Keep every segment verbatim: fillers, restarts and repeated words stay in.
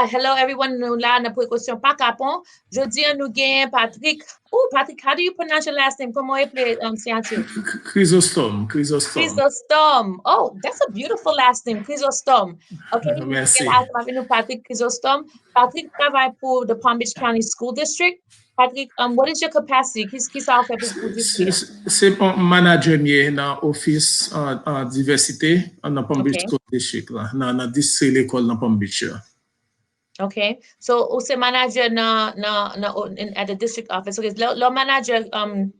Hello everyone, nou la nan prekosyon pa kapon. Jodi a nou genyen Patrick. Oh, Patrick, how do you pronounce your last name? Kòman w eple um, siyati? Chrysostome, Chrysostome. Chrysostome. Oh, that's a beautiful last name, Chrysostome. Okay, nou gen avèk nou Patrick Chrysostome. Patrick travay pou the Palm Beach County School District. Patrick, um, what is your capacity? Ki sa w fè pou pou district? Se yon manager m ye nan ofis an divèsite nan Palm Beach School District la, nan distri lekòl nan Palm Beach la. Okay. So, ou se manager nan, nan, nan, at the district office. Okay. Lè w manager, um,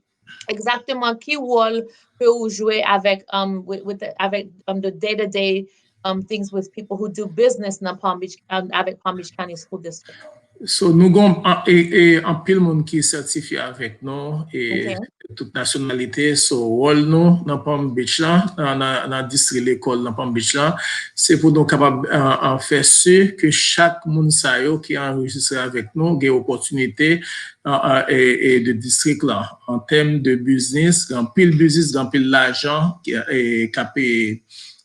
egzakteman ki wòl ke ou jwe avèk, um, with, with the, avèk um, the day to day um, things with people who do business nan Palm Beach, um, avèk Palm Beach County School District. So, nou gen e, e, anpil moun ki sètifye avèk nou e okay. Tout nasyonalite. So, wòl nou nan Palm Beach la, nan, nan, nan distri lekòl nan Palm Beach la, se pou nou kapab uh, uh, fè si ke chak moun sa yo ki anrejistre avèk nou gen opòtinite uh, uh, e, e de distrik la. An tèm de biznis, gen anpil biznis, gen anpil lajan ki ap e,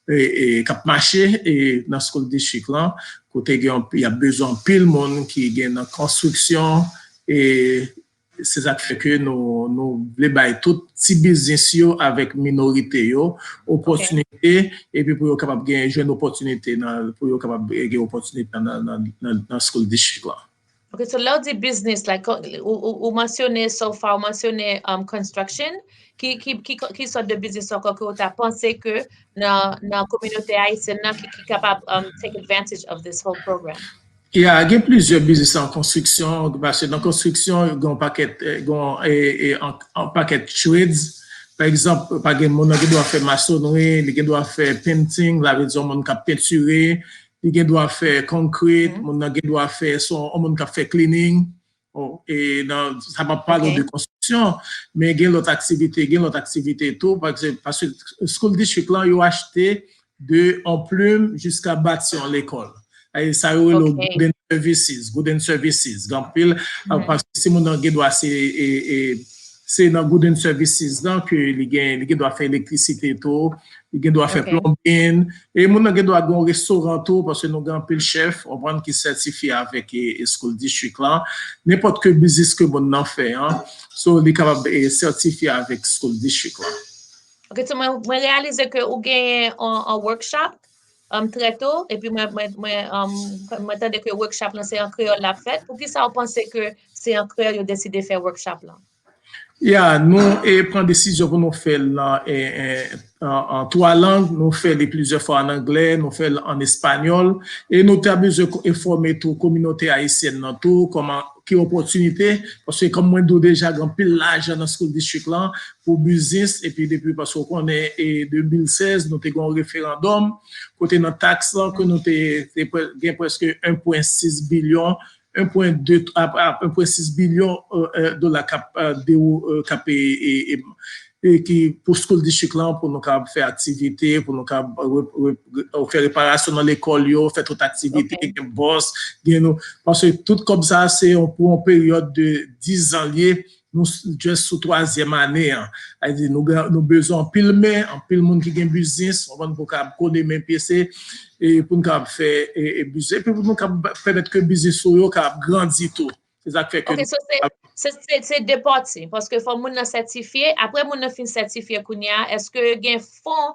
e, k ap mache e, nan school district lan, kote gen y ap bezwen anpil moun ki gen nan konstriksyon e se sa k fè ke nou, nou vle bay tout ti biznis yo avèk minorite yo opòtinite epi pou yo kapab gen jwenn opòtinite nan, pou yo kapab gen opòtinite nan, nan, nan, nan school district lan. Ok, so lè w di business, like, ou, ou, ou mansyone, so far, ou mansyone um, construction, ki, ki, ki, ki sòt de biznis ankò ke ou ta panse ke nan, nan kominote ayisyèn nan ki, ki kapab um, take advantage of this whole program? Ya, gen plizyè biznis an konstriksyon, paske nan konstriksyon, gen yon pakèt, eh, gen eh, eh, an, an pakèt trades. Pa egzanp, pa gen moun nan gen dwa fè masonri, li gen dwa fè painting, la vle di yon moun k ap pentire, li gen dwa fè concrete, moun nan gen dwa fè, se yon moun k ap fè cleaning. Bon, e nan, sa m ap pale w de konstriksyon, men gen lòt aktivite, gen lòt aktivite tou, paske, paske school district lan, yo achte de yon plim jiska bati yon lekòl. E sa yo rele Gooden Services, Gooden Services. Gen anpil, paske si moun nan gen dwa se, e, e, se nan Gooden Services lan ke li gen, li gen dwa fè elektrisite tou, li gen dwa fè plumbing, e moun nan gen dwa gen yon restoran tou, paske nou gen anpil chèf, w konprann, ki sètifye avèk e, e school district lan. Nenpòt ke biznis ke moun nan fè an, so li kapab e, sètifye avèk school district lan. Ok, so mwen, mwen reyalize ke ou genyen yon, yon workshop um, trè to, epi mwen, mwen, mwen, um, mwen tande ke workshop lan se an kreyòl l ap fèt. Poukisa ou panse ke se an kreyòl yo deside fè workshop lan? Ya, nou e, pran desizyon pou nou fè l nan e, e, an, an twa lang. Nou fè li plizyè fwa an anglè, nou fè l an espanyòl, e nou ta bezwen enfòme tou kominote ayisyèn nan tou, kòman, ki opòtinite, paske kòm mwen di w deja, gen anpil lajan nan school district lan pou biznis, epi depi, paske w konnen, e de mil sèz, nou te gen yon referandòm, kote nan taks lan, ke nou te, te gen prèske en pwen sis bilyon, en pwen de, a, a, en pwen sis bilyon dola k ap de, k ap e, e, e, e ki pou school district lan, pou nou kapab fè aktivite, pou nou kapab re, re, re, fè reparasyon nan lekòl yo, fè tout aktivite, gen bòs, gen nou, paske tout kòb sa se yon, pou yon peryòd de diz an l ye, nou just sou twazyèm ane an. Sa vle di nou, nou bezwen anpil men, anpil moun ki gen biznis, w konprann, pou kapab kole men pye se, e pou nou kapab fè e, e biznis, epi pou nou kapab pèmèt ke biznis ou yo kapab grandi tou. Se sa k fè ke. Ok, so se, se, se, se de pati, paske fò moun nan sètifye, apre moun nan fin sètifye kounye a, èske gen fon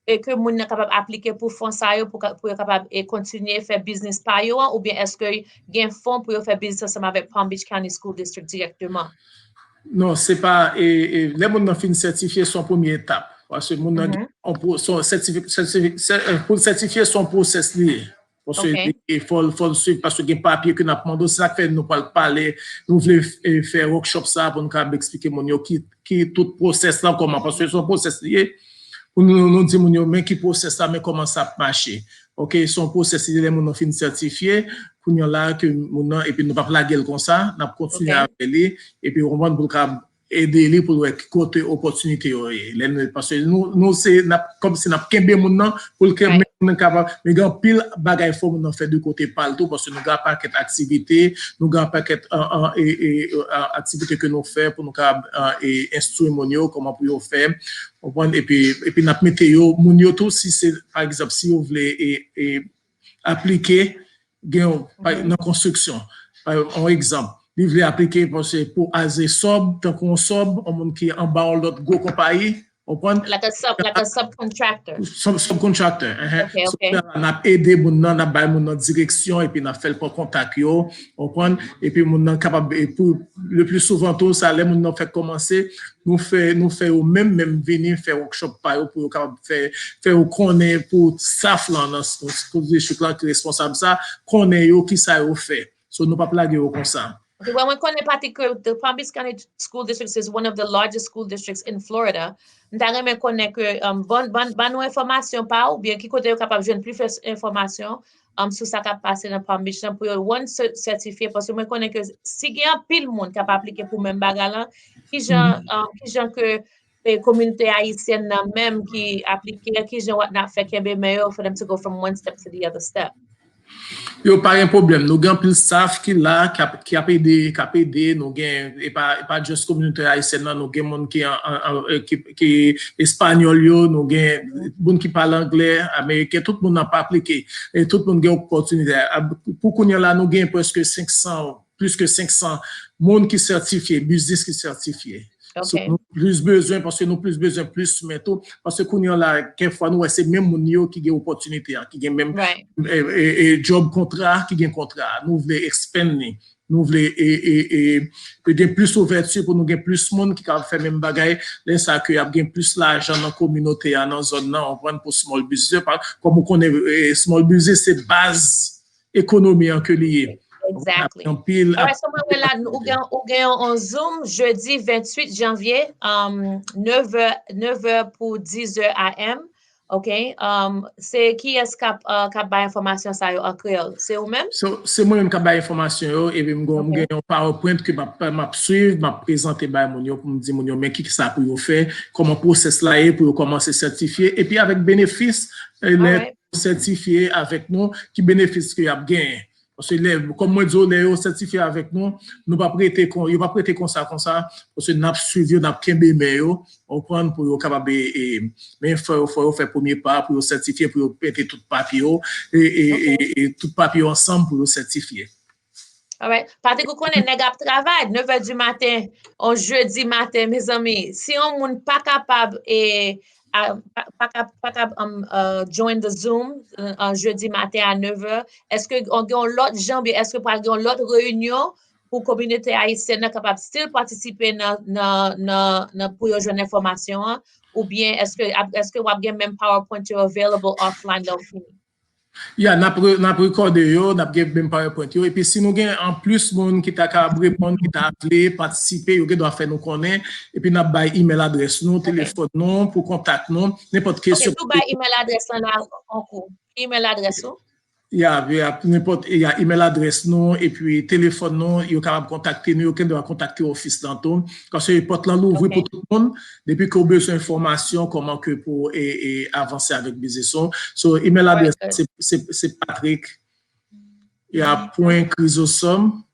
e ke moun nan kapab aplike pou fon sa yo, pou, pou yo kapab e kontinye fè biznis pa yo an, oubyen èske gen fon pou yo fè biznis ansanm avèk Palm Beach County School District dirèkteman? Non, se pa, e, e, lè moun nan fin sètifye, se yon premye etap. Paske moun nan gen, se yon sètifik, sètifik, pou l sètifye, se yon pwosès li ye. Paske e fò l, fò l swiv, paske gen papye ke n ap mande w. Se sa k fè nou pral pale, nou vle e, fè workshop sa pou nou kapab eksplike moun yo ki, ki tout pwosès lan, kòman, paske se yon pwosès li ye. Pou nou, nou di moun yo, men ki pwosès la, men kòman sa ap mache. Ok, se yon pwosès li ye, lè moun nan fin sètifye, kounye a la ke moun nan, epi nou p ap lage l konsa, n ap kontinye avè li, epi w konprann, pou l kapab ede li pou l wè ki kote opòtinite yo ye. Lè nou, paske nou, nou se, n ap, kòmsi n ap kenbe moun nan, pou l kenbe moun nan kapab, men gen anpil bagay fò moun nan fè de kote pa l tou, paske nou gen yon pakèt aktivite, nou gen yon pakèt, an, an, e, e, a, aktivite ke nou fè pou nou kapab, an, e, enstwi moun yo, kòman pou yo fè, w konprann, epi, epi n ap mete yo, moun yo tou, si se, pa egzanp, si yo vle, e, e, aplike, Gen yon, pa- nan konstriksyon. Pa egzanp, yon egzanp, li vle aplike paske pou aze sòb, tankou yon sòb, yon moun ki anba yon lòt gwo konpayi, konprann? Like a sub, like a subcontractor. Sub, subcontractor, uh-huh. Okay, so, okay. N ap ede moun nan, n ap bay moun nan direksyon, epi n ap fè l pran kontak yo, konprann? Epi moun nan kapab, e pou, le plus souvent tou, sa, lè moun nan fèk kòmanse, nou fè, nou fè yo menm, menm vini fè workshop pa yo pou yo kapab fè, fè yo konnen pou staff lan, nan, nan school district lan ki responsab sa, konnen yo ki sa yo fè. So, nou p ap lage yo konsa. Ok, well, mwen konnen, Patrick, ke the Palm Beach County School District is one of the largest school districts in Florida. M ta renmen konnen ke, um, ban, ban, ban nou enfòmasyon pa ou, byen ki kote yo kapab jwenn plis enfòmasyon, um, sou sa k ap pase nan Palm Beach lan pou yo one sè- sètifye, paske mwen konnen ke si gen anpil moun k ap aplike pou menm bagay lan, ki jan, um, ki jan ke e kominote ayisyèn nan menm ki aplike, ki jan w ap fè kenbe men yo for them to go from one step to the other step? Yo pa gen pwoblèm. Nou gen anpil staff ki la, k ap, k ap ede, k ap ede. Nou gen, e pa, e pa just kominote ayisyèn nan, nou gen moun ki, an, an, an, e, ki, ki espanyòl yo, nou gen moun ki pale anglè, ameriken, tout moun ap aplike. E tout moun gen opòtinite. A, pou kounye a la, nou gen prèske senk san plis ke senk san moun ki sètifye, biznis ki sètifye. So, nou plis bezwen, paske nou plis bezwen plis men tou, paske kounye a la, kèk fwa nou wè se menm moun yo ki gen opòtinite a, ki gen menm e, e, e, job kontra, ki gen kontra. Nou vle expand li. Nou vle e, e, e, e gen plis ouvèti pou nou gen plis moun ki kapab fè menm bagay. Lè sa ke y ap gen plis lajan nan kominote a, nan zòn nan, w konprann, pou small business. Kòm ou konnen, e, small business se baz ekonomi an ke li ye. Exactly. Anpil. Alright, so mwen wè la, ou gen, ou gen yon Zoom jedi venntuit janvye, um, nevè, nevè pou dizè A M. Ok? Um, se kiyès k ap, uh, k ap bay enfòmasyon sa yo an kreyòl? Se ou menm? So, se mwen menm k ap bay enfòmasyon yo, epi m gon, m gen yon PowerPoint ke m ap, m ap swiv, m ap prezante bay moun yo pou m di moun yo men ki, ki sa pou yo fè, kòman pwosès la ye pou yo kòmanse sètifye, epi avèk benefis, e, lè sètifye avèk nou, ki benefis ke y ap genyen. Paske lè, kòm mwen di w, lè yo sètifye avèk nou, nou p ap rete kon, yo p ap rete konsa, konsa, paske n ap swiv yo, n ap kenbe men yo, w konprann, pou yo kapab, e, e, men fò yo, fò yo fè premye pa, pou yo sètifye, pou yo mete tout papye yo, e, e, e, e tout papye yo ansanm pou yo sètifye. Alright. Patrick, ou konnen nèg ap travay, nevè di maten, on jedi maten, mezanmi. Si yon moun pa kapab, e, a, pa, pa kab, pa kab, um, uh, join the Zoom, uh, uh, jedi maten a nevè, èske gen yon lòt jan, byen èske pral gen yon lòt reyinyon pou kominote ayisyèn nan kapab still patisipe nan, nan, nan, nan pou yo jwenn enfòmasyon an, oubyen èske, èske w ap gen menm PowerPoint yo available offline lè w fini? Ya, n ap re-, n ap rekòde yo, n ap gen menm PowerPoint yo. Epi si nou gen anplis moun ki ta kapab reponn, ki ta vle patisipe, yo gen dwa fè nou konnen. Epi n ap bay email adrès nou, telefòn nou, pou kontak nou, nenpòt kesyon. Ok, tou bay email adrès lan la, ankou. Email adrès ou? Ya, ya, nenpòt, ya, email adrès nou, epi telefòn nou, yo kapab kontakte nou, yo gen dwa kontakte ofis lan tou. Paske pòt lan louvri pou tout moun. Depi ke w bezwen enfòmasyon, kòman ke pou, e, e, avanse avèk biznis ou. So, email adrès se, se, se Patrick, ya, pwen Chrysostome,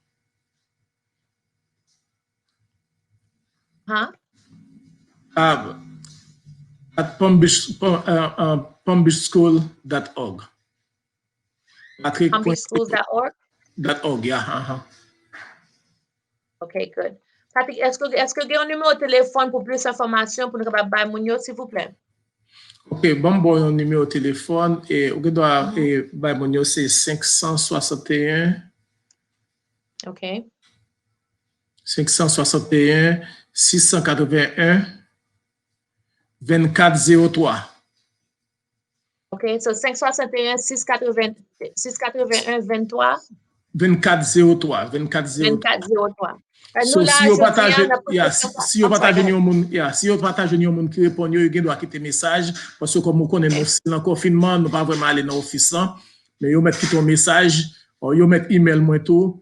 at Palm Beach, Palm, uh, uh, palm beach school dot org. Patrick. Palm Beach schools dot org? Dot org, ya, aha. Ok, good. Patrick, èske, èske gen yon nimewo telefòn pou plis enfòmasyon pou nou kapab bay moun yo, silvouplè? Ok, ban m ba w yon nimewo telefòn, e ou gen dwa, e, bay moun yo, se senk san swasanteyen, ok, senk san swasanteyen, sis san katreven en, vennkat zewo twa. Ok, so senk swasanteyen, sis katreven, sis katreven en, venntwa? Vennkat zewo twa, vennkat zewo twa. Vennkat zewo twa. So, si yo pa ta jwenn, ya, si, si yo pa ta jwenn yon moun, ya, si yo pa ta jwenn yon moun ki reponn yo, yo gen dwa kite mesaj, paske kòm ou konnen, nou still nan konfinman, nou pa vrèman ale nan ofis lan, men yo mèt kite yon mesaj, o yo mèt email mwen tou.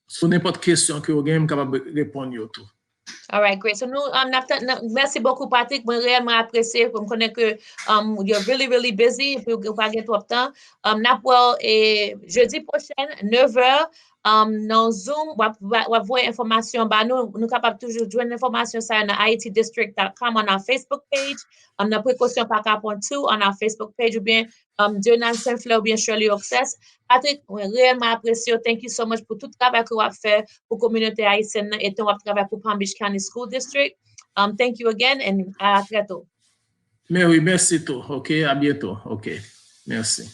So, nenpòt kesyon ke yo gen, m kapab reponn yo tou. Alright, great. So, nou, um, n ap tann, n ap, mèsi bokou, Patrick. Mwen reyèlman apresye. M konnen ke, um, you're really, really busy, epi ou, ou pa gen twòp tan. Um, n ap wè w, e, jedi pwochen, nevè, um, nan Zoom, w ap, w ap voye enfòmasyon ba nou. Nou kapab toujou jwenn enfòmasyon sa yo nan I T district dot com, on our Facebook page, um, nan Precaution Paca point two, on our Facebook page, oubyen um, Donald Saint Fleur oubyen Shirley Oxès. Patrick, mwen reyèlman apresye w. Thank you so much pou tout travay ke w ap fè pou kominote ayisyèn nan, etan w ap travay pou Palm Beach County School District. Um, thank you again and à très tôt. Men wi, mèsi tou. Ok, a byento. Ok, mèsi.